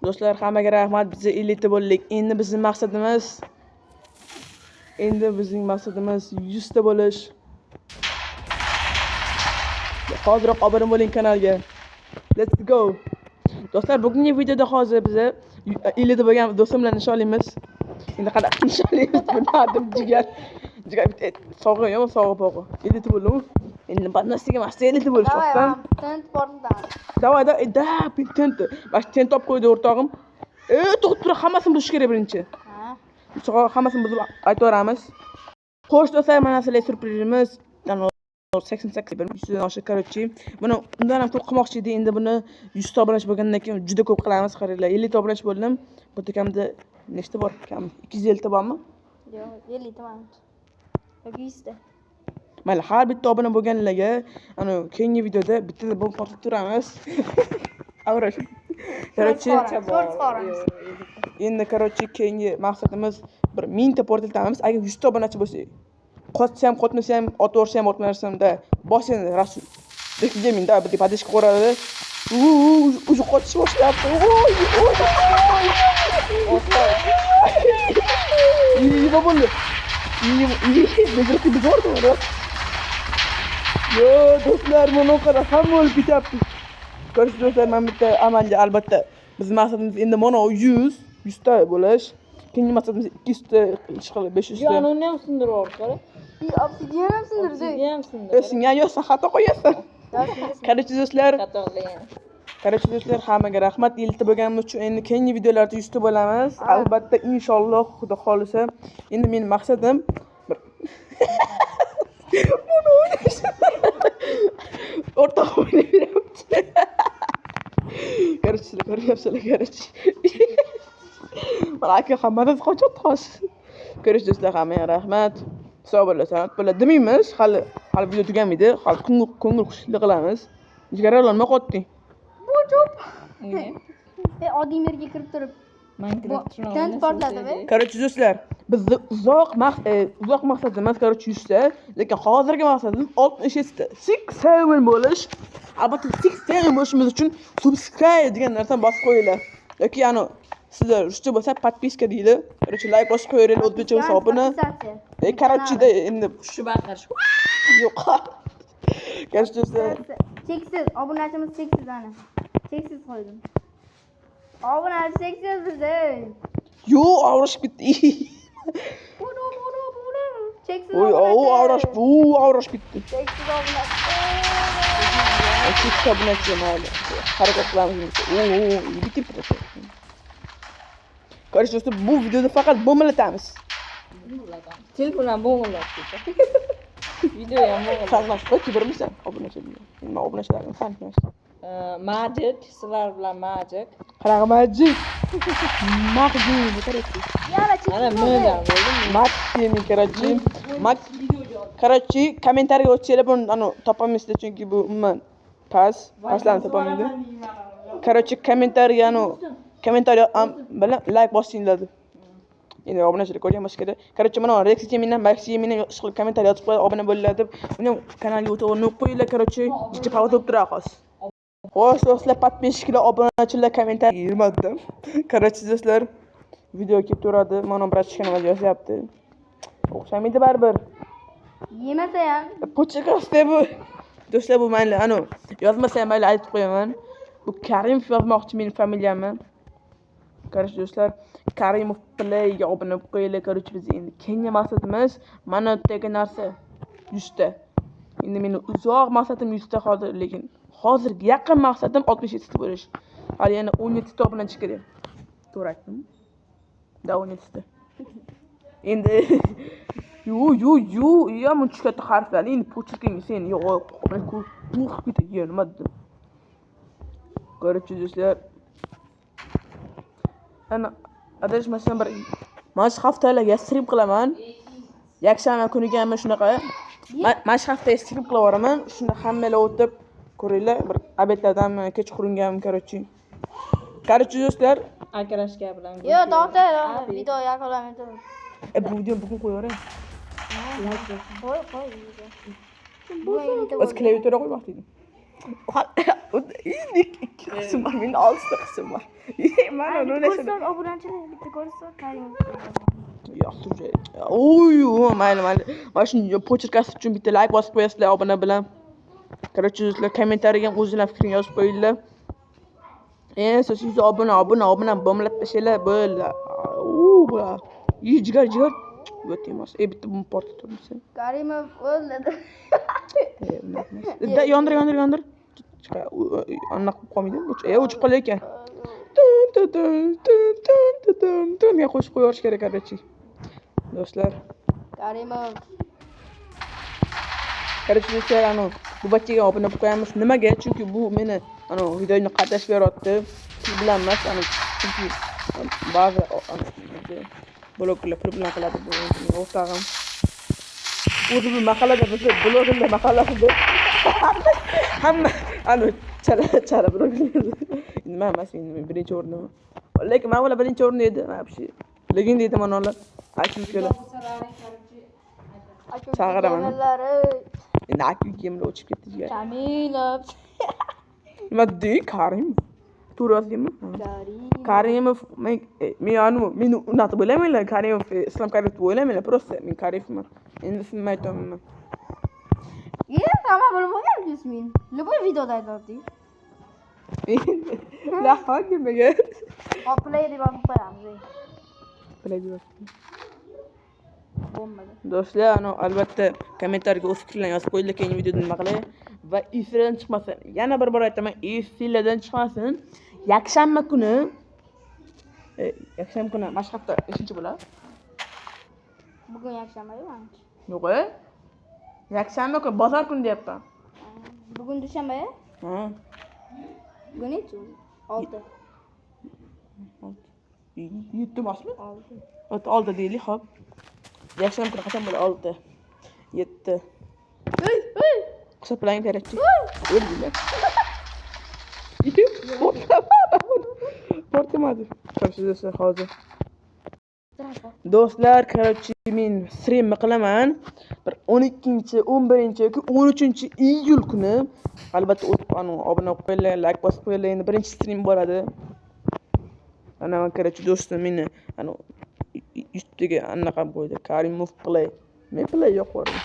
Do'stlar, hammaga rahmat. Biz 50 ta bo'ldik. Endi bizning maqsadimiz 100 ta bo'lish. Hoziroq obuna bo'ling kanalga. Let's go. Do'stlar, bugungi videoda hozir biza 50 ta bo'lgan do'stim bilan nishonlaymiz. Endi qanaqa nishonlaymiz bilmadim, jigar. Jigar bitta sog'i yo'q, sog'i pog'i. 50 ta bo'ldimi? Endi badnasiga emas, 50 ta bo'lish Давай, rostdan. Tent portlatamiz. Давай, да, да, tent. Mana shu tent olib qo'ydi o'rtog'im. E, to'xtab tur, hammasini buzish kerak birinchi. Ha. Sog'o hammasini buzib aytaveramiz. Xo'sh, do'stlar, mana sizlarga syurprizimiz. 88 bir yuzdan oshiq, короче. Buni undan ham ko'p qilmoqchi edik. Endi buni 100 ta obunachi bo'lgandan keyin juda ko'p qilamiz. Qaranglar, 50 ta obunachi bo'ldim. Bu yerda kamida nechta bor? Kam 250 ta bormi? Yo'q, 50 ta manimcha. Yoki 100 ta. Mayli, har bitta obuna bo'lganlarga ana keyingi videoda bittada bomba portlatib turamiz. Avrash. Короче, Short chiqaramiz. Endi, короче, keyingi maqsadimiz bir 1000 ta portlatamiz. Agar 100 ta obunachi bo'lsak, qotsa ham, qotmasa ham, otaversa ham, otmasamda, bos endi, Rasul. Lekin menda bitta поддержка ko'radi. Уже qotish boshlayapti. Oy, oy, oy. Nima bo'ldi? Nima buzordi uni? Yo, do'stlar, buni qara, hamma o'lib ketyapti. Ko'rish, do'stlar, mana bitta amalga albatta bizning maqsadimiz endi mana 100, 100 ta bo'lish. Keyingi maqsadimiz 200 ta ish qilib, 500 Yo, ta. uni ham sindirib yubordi, qara. Obsidian ham sindirdi. Obsidian ham sindirdi. Singan yo'q, sen xato qo'yasan. Короче, do'stlar, Xato qilgan. Короче, do'stlar, hammaga rahmat 50 ta bo'lganimiz uchun. Endi keyingi videolarda 100 ta bo'lamiz. Albatta, inshaalloh, Xudo xolisa. Endi mening maqsadim bir buni o'ynash. O'rtoq o'ynayapti. Короче, sizlar ko'ryapsizlar, короче. Mana aka hammadan qochyapti hozir. Ko'rish, do'stlar, hammaga rahmat. Sog' bo'linglar, salomat bo'linglar demaymiz. Hali video tugamaydi. Hali ko'ngil xushlik qilamiz. Jigarlar, nima qilyapting? Bu cho'p. Ne? E, oddiy mirga kirib turib. Minecraft shuni Tent o'ynasa portladi be. Короче, do'stlar, bizni uzoq maqsadimiz, короче, 100 ta, lekin hozirgi maqsadimiz 67 ta. 6 7 bo'lish. Albatta, 6 7 bo'lishimiz uchun subscribe degan narsani bosib qo'yinglar. Yoki yani sizlar ruscha bo'lsa, подписка deydi. Короче, like bosib qo'yinglar o'zbekcha hisobini. Подписаться. E, короче, da endi Shu baqirish. Yo'q. Короче, do'stlar, Cheksiz, obunachimiz cheksiz ana. Cheksiz qo'ydim. Obunachi cheksiz bizda. Yo'q, avrashib ketdi. Buni, buni, buni. Cheksiz Oy, o, obunachi. avrashib, u avrashib ketdi. Cheksiz obunachi. Cheksiz obunachi mayli. Harakat qilamiz. O, bitta. Короче, do'stlar, bu videoda faqat bombalatamiz. Telefon ham bo'ng'illab ketdi. Video ham bo'ng'illab. San boshqa kibrmisan? Obunachi. Nima obunachilarim san emas. Magic, sizlar bilan Magic. Qanaqa Magic? Magic, короче. Yana Ana cheksiz M'dan bo'ldi. bo'ldimi? Max gaming, короче. Max, короче, kommentariyaga o'tsanglar, buni anu topolmaysizlar, chunki bu umuman past. Pastlarni topolmaydi. Короче, kommentariyaga anu kommentariya bilan like bosinglar deb. Endi obunachilar ko'rgan bo'lsa kerak. Короче, mana Rex Gamingdan, Max Gamingdan ish qilib kommentariy yozib qo'yib, obuna bo'linglar deb. Uni ham kanalga o'tib o'rnib qo'yinglar, короче, jicha pavot bo'lib turadi hozir. Xo'sh, do'stlar, подписчик lar, obunachilar, kommentariy yurmadim. Короче, do'stlar, video kelib turadi. Mana братишка nima yozyapti. O'xshamaydi baribir. Yemasa ham. Pochakasda bu. Do'stlar, bu mayli, anu yozmasa ham mayli, aytib qo'yaman. Bu Karimov yozmoqchi meni familiyamni. Короче, do'stlar, Karimov Playga obuna bo'lib qo'yinglar. Короче, biz endi keyingi maqsadimiz mana bu yerdagi narsa 100 ta. Endi meni uzoq maqsadim 100 ta hozir, lekin hozirgi yaqin maqsadim 67 ta bo'lish. Hali yana 17 ta obunachi kerak. To'g'ri aytdimmi? Да, 17 ta. Endi yu yu yu ya muncha katta harflarni endi почерк ingga sen yo'q, qo'rqib ketadi, nima dedim. Короче, do'stlar, ana adashmasam bir mana shu haftalarga stream qilaman. Yakshanba kuniga ham shunaqa. Mana shu haftaga stream qilib yuboraman. Shunda hammalar o'tib ko'ringlar, bir обед lardanmi, kechqurungami, короче. Короче, do'stlar, Akarashka bilan. Yo'q, to'xta, video yakunlamay tur. E, bu videoni bugun qo'yaveray. Qo'y, qo'y video. Bugun O'z klaviatura qo'ymoqchi edim. Ikki qism bor, menda oltita qism bor. Mana Bitta ko'rsin obunachilar, bitta ko'rsin Karimov. Yo'q, turjay. Oy, mayli, mayli. Mana shu почерк asi uchun bitta layk bosib qo'yasizlar obuna bilan. Короче, do'stlar, kommentariyaga ham o'zinglar fikrini yozib qo'yinglar. Eng asosiysi obuna, obuna, obuna bomlab tashlanglar, bo'ldi. U, bu. Yi, jigar, jigar. Yo'q emas. E, bitta buni portlatamiz. Karimov o'ldi. E, unaqa emas. Da, yondir, yondir, yondir. Anaqa qilib qolmaydi. E, o'chib qolar ekan. Tun, tun, tun, tun, tun, tun, tun, tun degan qo'shib qo'yib yuborish kerak, короче. Do'stlar. Karimov. Короче, do'stlar, anu bu bachchaga obuna bo'lib qo'yamiz. Nimaga? Chunki bu meni anu videoni qaytarish beryapti. Pul bilan emas, anu chunki ba'zi anu blogerlar pul bilan qiladi, bu mening o'rtog'im. O'zi bu mahallada, bizni blogerlar mahallasida hamma anu chala chala blogerlar. Nima emas, endi men birinchi o'rindaman. Lekin mana bular birinchi o'rinda edi, вообще. Legenda edi mana ular. Aka ukalar. Chaqiraman. Endi aka ukamlar o'chib ketdi, jigar. Kamilov. Nima dey, Karim? To'g'ri yozdingmi? Karimov. Karimov, men anu meni unaqa deb o'ylamanglar, Karimov, Islom Karimov deb o'ylamanglar, просто men Karimovman. Endi ismimni aytolmayman. Ye, hamma bilib olgan isming. Любой videoda aytyapti. La nimaga? Hop, play deb yozib qo'yamiz. Play deb yozib. Bo'lmadi. Do'stlar, anu albatta kommentariyga o'z fikrlarini yozib qo'yinglar, keyingi videoda nima qilay va esinglardan chiqmasin. Yana bir bor aytaman, esinglardan chiqmasin. Yakshanba kuni, yakshanba kuni mana shu hafta nechinchi bo'ladi? Bugun yakshanba-yu manimcha. Yo'q, e? Yakshanba kuni, bozor kuni deyapman. Bugun dushanba. Ha. Bugun nechi? 6. Yetti emasmi? 6. Olti, olti deylik, xo'p. Yakshanba kuni qachon bo'ladi? 6. 7. Ey, ey. Hisoblang, короче. O'ldilar. Portlamadi. Короче, do'stlar, hozir. Do'stlar, короче, men streamni qilaman. Bir 12, 11 yoki 13 iyul kuni albatta o'tib anu obuna bo'lib qo'yinglar, like bosib qo'yinglar. Endi birinchi stream bo'ladi. Ana, короче, do'stim meni anu YouTube'dagi anaqa qo'ydi. Karimov Play. Men Play yo'q qo'ydim.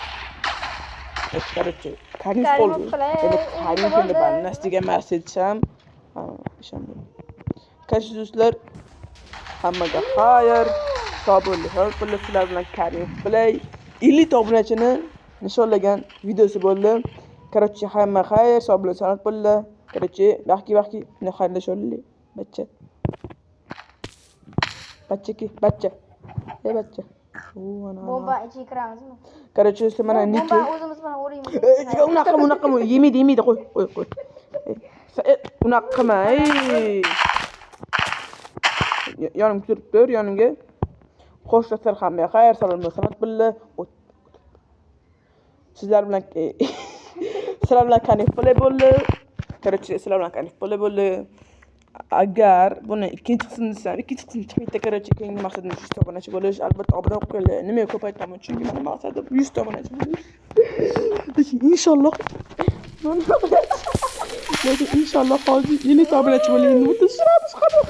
Короче, Karimov Karimov bo'ldi. Play, Endi Karimov endi bo'ldi. Narsaga emas desam, ishondim. Короче, do'stlar, hammaga xayr. Sog' bo'linglar, sog' bo'linglar. Sizlar bilan Karimov Play 50 ta obunachini nishonlagan videosi bo'ldi. Короче, hamma xayr, sog' bo'linglar, salomat bo'linglar. Короче, baxtli baxtli xayrlasha olaylik. Bachcha. Bachchaki, bachcha. Ey bachcha. U, ana, ana. Bomba ichiga kiramizmi? Короче, do'stlar, mana Niki. Bomba o'zimiz bilan o'raymiz. Ey, unaqa qilma, unaqa qilma. Yemaydi, yemaydi, qo'y, qo'y, qo'y. Unaqa qilma, ey. Yonimga turib tur, yonimga. Xo'sh, do'stlar, hammaga xayr, salomat, salomat bo'linglar. Sizlar bilan sizlar bilan Karimov Play bo'ldi. Короче, sizlar bilan Karimov Play bo'ldi. Agar buni ikkinchi qismini desam, ikkinchi qismi chiqmaydi, короче, keyingi maqsadim 100 ta obunachi bo'lish. Albatta obuna bo'lib qo'yinglar. Nimaga ko'p aytaman? Chunki meni maqsadim 100 ta obunachi bo'lish. Inshaalloh. Lekin inshaalloh hozir 50 ta obunachi bo'ling. Endi bitta suramiz, qani.